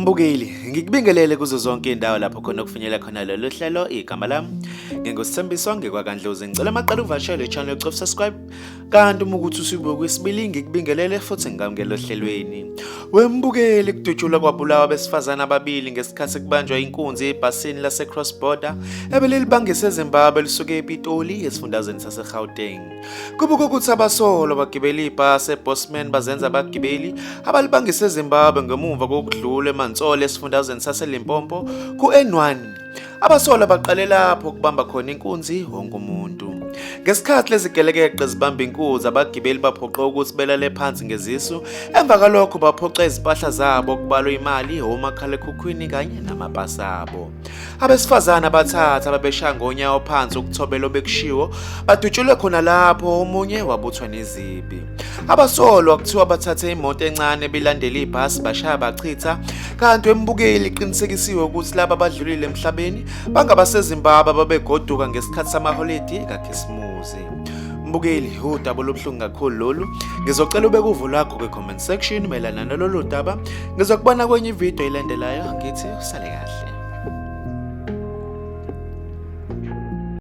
Mbukeli, ngikubingelele kuzo zonke indawo lapho khona okufinyela khona lolu hlelo. Igama lami nginguSithembiso ngekwaKandlozi. Ngicela maqala uvashele i-channel yokucofa subscribe, kanti uma ukuthi usubuke kwesibili ngikubingelele futhi ngikamukele ohlelweni. Wembukeli, kudutshulwa kwabulawa abesifazane ababili ngesikhathi kubanjwa inkunzi ebhasini lase-Cross Border ebelilibangise eZimbabwe lisuke ePitoli esifundazweni saseGauteng. Kubuka ukuthi abasolwa bagibela ibhasi eBosman bazenza abagibeli abalibangise eZimbabwe ngemuva kokudlula eMantsole esifundazweni saseLimpopo ku-N1. Abasolwa baqale lapho ukubamba khona inkunzi wonke umuntu. Ngesikhathi lezi gelekeqe zibamba inkunzi, abagibeli baphoqe ukuthi belale phansi ngezisu. Emva kwalokho baphoqa izimpahla zabo okubalwa imali, omakhalekhukhwini kanye namapasi abo. Abesifazane abathathu ababeshaya ngonyawo phansi ukuthobela obekushiwo badutshulwe khona lapho, omunye wabuthwa nezibi. Abasolwa kuthiwa bathathe imoto encane ebilandela ibhasi bashaya bachitha, kanti embukeli iqinisekisiwe ukuthi laba abadlulile emhlabeni bangabaseZimbabwe ababegoduka ngesikhathi samaholidi kaKhisimuzi. Mbukeli, udaba olubuhlungu kakhulu lolu. Ngizocela ubeke uvo lwakho kwi-comment section mayelana nalolu daba. Ngizokubona kwenye ividiyo elandelayo. Ngithi usale kahle.